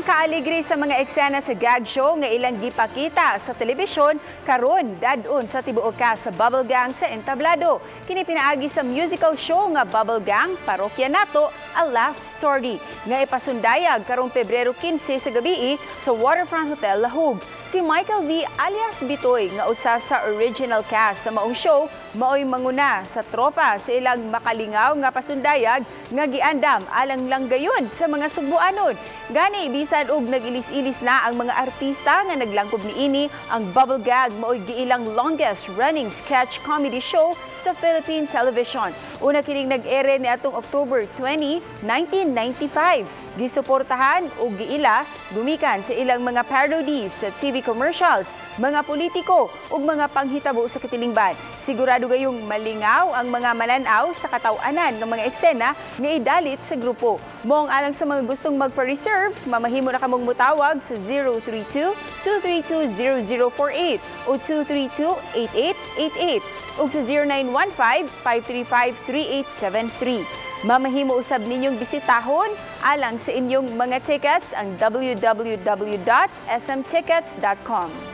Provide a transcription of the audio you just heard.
Ang kaaligre sa mga eksena sa gag show nga ilang gipakita sa telebisyon karon dad-on sa tibuok ka sa Bubble Gang sa entablado. Kini pinaagi sa musical show nga Bubble Gang, Parokya Nato, A Laugh Story nga ipasundayag karong Pebrero 15 sa gabii sa Waterfront Hotel, Lahug. Si Michael V alias Bitoy nga usa sa original cast sa maong show maoy manguna sa tropa sa ilang makalingaw nga pasundayag nga giandam alang lang gayon sa mga Sugbuanon. Gani bisan og nag-ilis-ilis na ang mga artista nga naglangkob niini, ang Bubble Gag maoy giilang longest running sketch comedy show sa Philippine television. Una kining nag-ere niadtong October 20, 1995. Gisuportahan ug giila gumikan sa ilang mga parodies sa TV commercials, mga politiko ug mga panghitabo sa katilingban. Sigurado gayong malingaw ang mga mananaw sa kataw-anan ng mga eksena nga idalit sa grupo. Maong alang sa mga gustong magpa-reserve, mamahimo na kamong mutawag sa 032-232-0048 o 232-8888 ug sa 0915-535-3873. Mamahimo usab ninyong bisitahon alang sa inyong mga tickets ang www.smtickets.com.